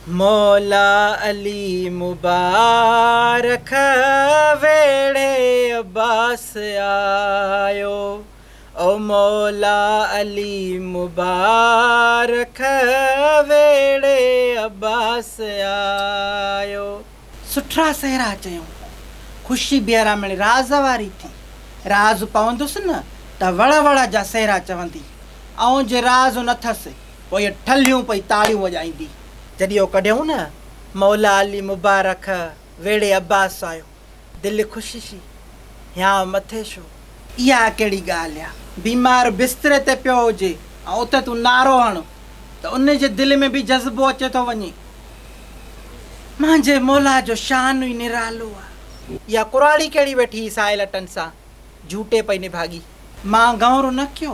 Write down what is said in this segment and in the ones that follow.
مولا علي مبارڪ ويڙهي عباس آيو او مولا علي مبارڪ ويڙهي عباس آيو. سٺرا سهرا چيائون. خوشي بيرامڻي راز واري ٿي. راز پوندس نه ته وڙ وڙ جا سهرا چوندي. ائون جي راز نه ٿس پوء اهي ٺلهيون پئي تاڙيون وڄائيندي. جڏهن اهو ڪڍيائون نه مولا علي مبارڪ ويڙهي عباس آيو. دل خوششي، هيانء مٿي شو. اها ڪهڙي ڳالهه آ. بيمار بستري تي پيو هجي ۽ اتي تون نعرو هڻ ته ان جي دل ۾ به جذبو اچي ٿو وڃي. مانجهي مولا جو شان ئي نرالو آ. اها ڪراڙي ڪهڙي ويٺي هئي سائي لٽن سان جهوٽي پئي نڀاڳي. مان گهنور نه ڪيو.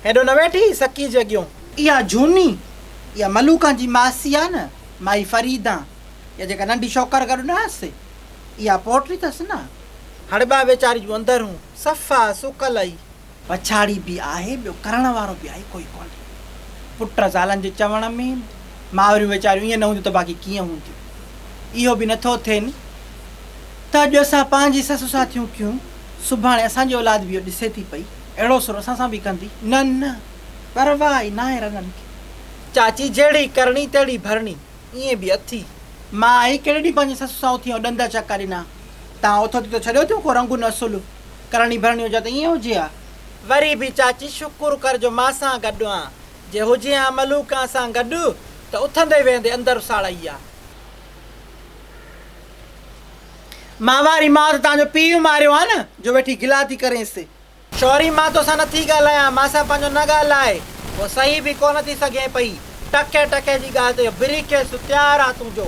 هيڏو نه ويٺي هئي سڪي جي اڳيون. اها جهوني، اها ملوڪان جي ماسي آ نه، مائي فريدان، اها جيڪا ننڍي شوڪر گڏ نه هئس. اها پوٽري اٿس نه. هڙٻا ويچاري جون اندر هون صفا سڪل هئي. پڇاڙي به آهي ٻيو ڪرڻ وارو به آهي ڪوئي ڪونهي. پٽ زالن جي چوڻ ۾ آهن. مائريون ويچاريون ائين نه هونديون ته باقي ڪيئن هونديون. اهو به نٿو ٿئي ني ته اڄ اسان پنهنجي سس سان ٿيون ڪيون سڀاڻي اسان جي اولاد به اهو ڏسي ٿي پئي اهڙو سر اسان سان به ڪندي. نه نه پرواهه ئي ناهي رنن کي. چاچي جهڙي ڪرڻي تهڙي ڀرڻي. ائين به اٿي. مان آئي ڪهڙي ڏينهن پنهنجي سس سان اٿي ۽ ڏند چڪا ڏنا. تان اٿو ٿي تو ڇڏيو ٿيون ڪو رنگ نسل. ڪرڻي ڀرڻي هجي ها ته ائين هجي ها. وري به چاچي شڪر ڪر جو مان سان گڏ آن. جي هجين ها ملوڪان سان گڏ ته اٿندي ويهندي اندر ساڙائي ها. مان واري ماء ته تان جو پيء ماريو آ نه جو ويٺي گلا ٿي ڪرينس. شوري مان توسان نٿي ڳالهايان، مان سان پنهنجو نه ڳالهاء. پوء سهي به ڪونه ٿي سگهين پئي. ٽڪي ٽڪي جي ڳالهه تي اهو بريڪيس تيار آ تنهنجو.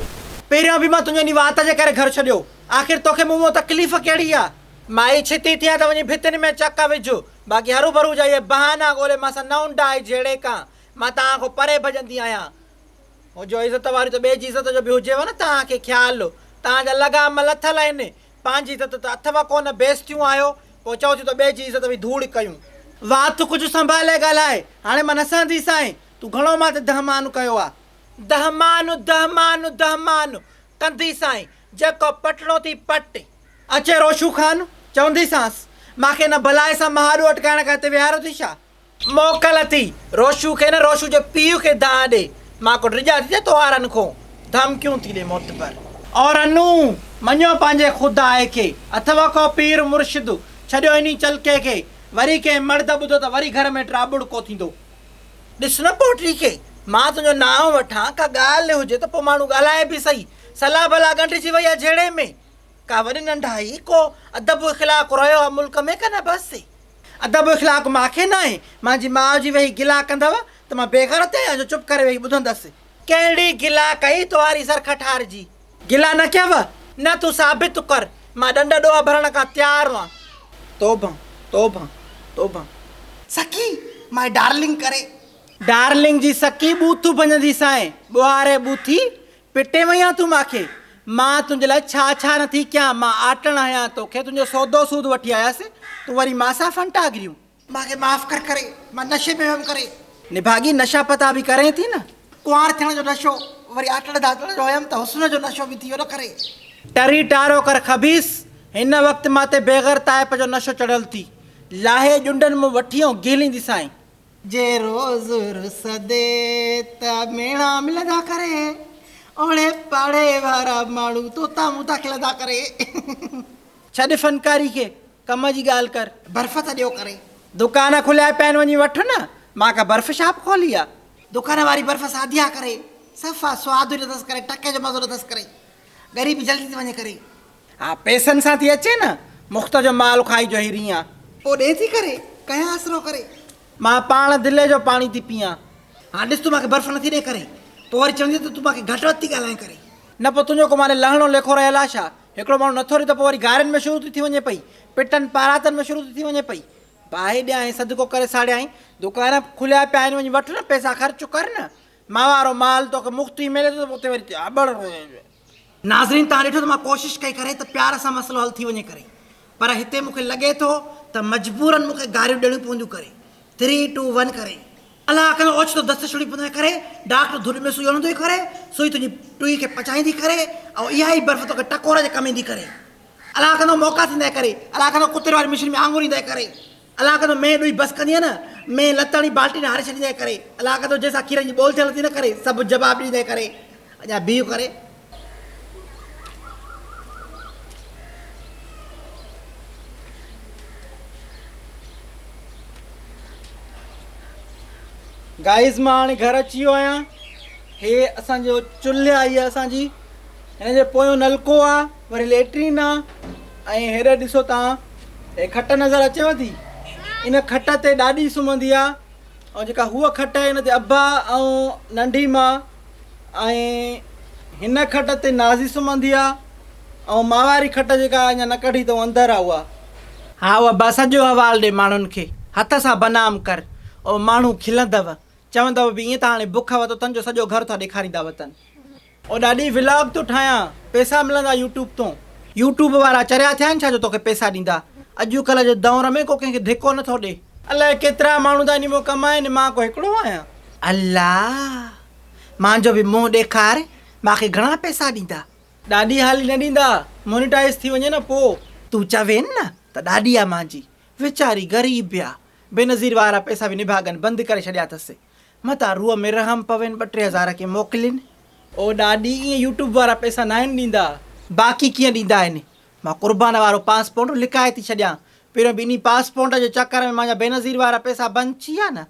پهريون به مان تنهنجي انهي وات جي ڪري گهر ڇڏيو. آخر توکي مون مان تڪليف ڪهڙي آ؟ مائي ڇتي ٿيان ته وڃي ڀتين ۾ چڪ وجهه. باقي هروڀرو جا اهي بهانا ڳولي مان سان نه اونڊاء جهيڙي ڪان. مان توهان کان پري ڀڄندي آهيان. هجو عزت واري ته ٻئي جي عزت جو به هجيو نه توهان کي خيال. توهان جا لغام لٿل آهن. پنهنجي عزت ته اٿو ڪونه، بيستيون آهيو، پوء چئو ٿيون ته ٻئي جي عزت به ڌوڙ ڪيون. وات ڪجهه سنڀالي ڳالهاء، هاڻي مان نه سهنديسانء، تون گهڻو مان تي دهمان ڪيو آ. دهمان، دهمان، دهمان ڪنديسانء، جيڪو پٽڻو ٿي پٽ. اچي روشو خان، چونديسانس، مان کي ان بلائي سان مهاڏو اٽڪائڻ کان هتي ويهاريو ٿي ڇا؟ موڪل اٿي، روشو کي نه روشو جي پيء کي دانهن ڏي، مان ڪو ڊڄان ٿي ڇا توهارن کون؟ ڌمڪيون ٿي ڏي معتبر. او رنو! مڃيو پنهنجي خداء کي، اٿو ڪو پير مرشد، ڇڏيو انهي چلڪي کي، وري ڪنهن مڙد ٻڌو ته وري گهر ۾ ٽاٻڙڪو ٿيندو. ڏس نه پوٽي کي، مان تنهنجو نانء وٺان، ڪا ڳالهه هجي ته پوء ماڻهو ڳالهائي به سهي، صلاح بلا ڳنڍجي وئي آ جهيڙي ۾. ڪا وڏي ننڍائي، ڪو ادب اخلاق رهيو آ ملڪ ۾ ڪا نه بس. ادب اخلاق ماکي ناهي، مانجي ماء جي ويهي گلا ڪندؤ ته مان بيغيرت آهيان جو چپ ڪري ويهي ٻڌندس. ڪهڙي گلا ڪئي توهاري سرکٺار جي؟ گلا نه ڪيو؟ نه تون ثابت ڪر، مان ڏنڊ ڏوهه ڀرڻ کان تيار آهيان. توبهن، توبهن، توبهن. سڪي، مائي ڊارلنگ ڪري. ڊارلنگ جي سڪي ٻوٿ ڀڃنديسانء، ٻوهاري ٻوٿي، پٽي وئين آن تون ماکي، مان تنهنجي لاء ڇا ڇا نه ٿي ڪيان، مان آٽڻ هنيان توکي، تنهنجو سودو سود وٺي آيس، تون وري مان سان ڦنٽا گريون. ماکي معاف ڪر ڪري، مان نشي ۾ ويم ڪري. نڀاڳي نشا پتا به ڪرين ٿي نه. ڪنوار ٿيڻ جو نشو، وري آٽڻ ڌاتڻ جو هيم ته حسن جو نشو به ٿي ويو نه ڪري. ٽري ٽارو ڪر خبيث، هن وقت مان تي بيغرتائپ جو نشو چڙهيل ٿي، لاهي ڄنڊن مون وٺي ۽ گهلينديسانء. جي روز رسندي ته ميڻا ملندا ڪري، اوڙي پاڙي وارا ماڻهو توتا موتا کلندا ڪري. ڇڏ فنڪاري کي، ڪم جي ڳالهه ڪر. برف ته ڏيو ڪري. دڪان کليا پيا آهن وڃي وٺ نه، مان ڪا برف شاپ کولي آ. دڪان واري برف سادي آ ڪري، صفا سواد ئي نٿس ڪري، ٽڪي جو مزو نٿس ڪري، ڳري به جلدي ٿي وڃي ڪري. ها پئسن سان ٿي اچي نه، مفت جو مال کائي جو هي رين آ. پوء ڏي ٿي ڪري، ڪيان آسرو ڪري. مان پاڻ دلي جو پاڻي ٿي پيئان. هاڻ ڏس تون مان کي برف نٿي ڏي ڪري، پوء وري چوندين ته تون مان کي گهٽ وڌ ٿي ڳالهائين ڪري. نه پوء تنهنجو ڪو معني لهڻو ليکو رهيل آ ڇا؟ هڪڙو ماڻهو نٿو رهي ته پوء وري گارين ۾ شروع ٿي ٿي وڃي پئي، پٽن پاراتن ۾ شروع ٿي ٿي وڃي پئي. باهه ڏيانء صدقو ڪري ساڙيانء، دڪان کليا پيا آهن وڃي وٺ نه پئسا خرچ ڪر نه. مان وارو مال توکي مفت ئي ملي ٿو ته پوء اتي وري اٻڙ. ناظرين توهان ڏٺو ته مان ڪوشش ڪئي ڪري ته پيار سان مسئلو حل ٿي وڃي ڪري پر هتي مون کي لڳي ٿو ته مجبورن مون کي گاريون ڏيڻيون پونديون ڪري ٿري ٽو ون ڪري. الله ڪندو اوچتو دست ڇڙي پوندي ڪري، ڊاڪٽر ڌر ۾ سوئي هڻندو ڪري، سوئي تنهنجي ٽوئي کي پچائيندي ڪري ۽ اها ئي برف توکي ٽڪور جي ڪم ايندي ڪري. الله ڪندو موقعا ٿيندا ڪري، الله ڪندو ڪتر واري مشين ۾ آڱر ايندا ڪري، الله ڪندو مينهن ڏوئي بس ڪندي نه، مينهن لت هڻي بالٽي ۾ هاري ڇڏيندي ڪري، الله ڪندو جنهن سان کيرن جي ٻول ٿيل ٿي نه ڪري، سڀ جواب ڏيندي ڪري، اڃا بيهه ڪري. گائز مان هاڻي گهر اچي ويو آهيان. هي اسان جو چلهه آهي هي اسان جي هن جي پويون نلڪو آ وري ليٽرين آ ۽ هيڏي ڏسو تان هي کٽ نظر اچيو ٿي ان کٽ تي ڏاڏي سمهندي آ ۽ جيڪا هوء کٽ آهي ان تي ابا ۽ ننڍي ما ۽ هن کٽ تي نازي سمهندي آ ۽ مان واري کٽ جيڪا اڃا نه ڪڍي اٿئون اندر آ اها. ها ابا سڄو حوال ڏي ماڻهن کي هٿ سان بنام ڪر او ماڻهو کلندؤ چوندؤ به ائين ته هاڻي بک وتو تن جو سڄو گهر ٿا ڏيکاريندا وتن. او ڏاڏي ولاگ ٿو ٺاهيان پيسا ملندا يوٽيوب تون. يوٽيوب وارا چريا ٿيا آهن ڇا جو توکي پيسا ڏيندا اڄوڪلهه جي دور ۾ ڪو ڪنهن کي ڌڪو نٿو ڏي. الائي ڪيترا ماڻهو ٿا انهي مان ڪمائين مان ڪو هڪڙو آهيان. الله مانجو به منهن ڏيکار مانکي گهڻا پيسا ڏيندا. ڏاڏي حالي نه ڏيندا مونيٽائيز ٿي وڃي نه پو. تون چوين نه ته ڏاڏي آ مانجي ويچاري غريب آ بينظير وارا پئسا به نڀاڳن بند ڪري ڇڏيا اٿس متان روح ۾ رحم پوين ٻه ٽي هزار ڪي موڪلين. او ڏاڏي ائين يوٽيوب وارا پئسا ناهن ڏيندا. باقي ڪيئن ڏيندا آهن مان قربان وارو پاسپورٽ لڪائي ٿي ڇڏيان پهريون به انهي پاسپورٽ جي چڪر ۾ مانجا بينظير وارا پئسا بند ٿي ويا نه.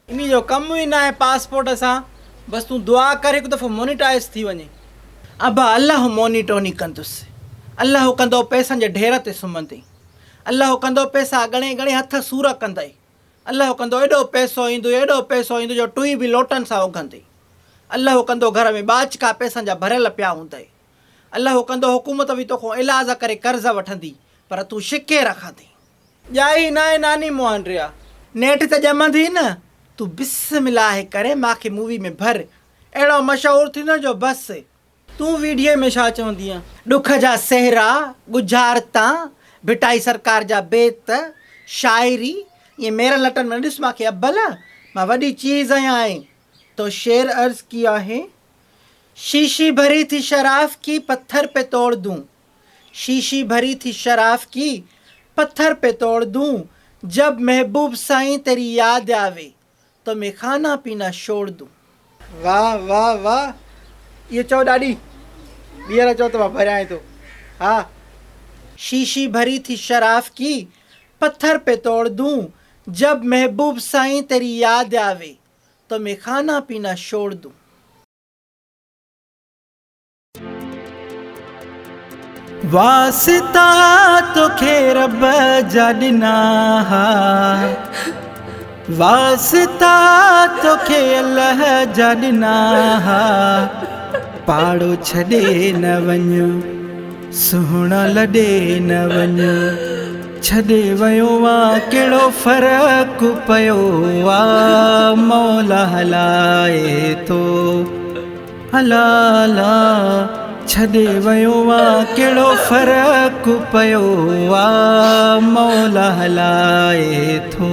انهي جو ڪم ئي ناهي پاسپورٽ سان بس تون دعا ڪر هڪ دفعو مونيٽائيز ٿي وڃي. ابا الله مونيٽوني ڪندس الله ڪندو پئسن جي ڍير تي سمهندين الله ڪندو پئسا ڳڻي ڳڻي هٿ سور ڪندئي الله ڪندو ايڏو پئسو ايندو ايڏو پئسو ايندو جو ٽوئي به لوٽن سان اگهندين الله ڪندو گهر ۾ ٻاچڪا پئسن جا ڀريل پيا هوندئي الله ڪندو حڪومت به توکون ايلاز ڪري قرض وٺندي پر تون شڪي رکندين. ڄائي ناهي ناني مهانڊريا. نيٺ ته ڄمندين نه تون بسم الله ڪري ماکي مووي ۾ ڀر اهڙو مشهور ٿيندين جو بس. تون ويڊيي ۾ ڇا چوندينء. ڏک جا سهرا، ڳجهارتان، ڀٽائي سرڪار جا بيت، شاعري، ائين ميرن لٽن ۾ نه ڏس ماکي ابل، مان وڏي چيز آهيان ۽. تو شعر عرض ڪيا هي. شيشي ڀري ٿي شراف ڪي پٿر پي توڙ دون. شيشي ڀري ٿي شراف ڪي پٿر پي توڙ دون جب محبوب سائين تيري ياد آوي تو مين کانا پينا شوڙ دون. واه واه واه اهو چئو ڏاڏي ٻيهر چئو ته مان ڀريانء ٿو ها. شيشي ڀري ٿي شراف ڪي پٿر پي توڙ دون جب محبوب سائين تيري ياد آوي تو مين کانا پينا شوڙ دون. واسطا توکي رب جا ڏنا ها واسطا توکي الله جا ڏنا ها پاڙو ڇڏي نه وڃ سهڻا لڏي نه وڃ ڇڏي ويو آ ڪهڙو فرق پيو آ مولا هلائي ٿو الا الا ڇڏي ويو آ ڪهڙو فرق پيو آ مولا هلائي ٿو.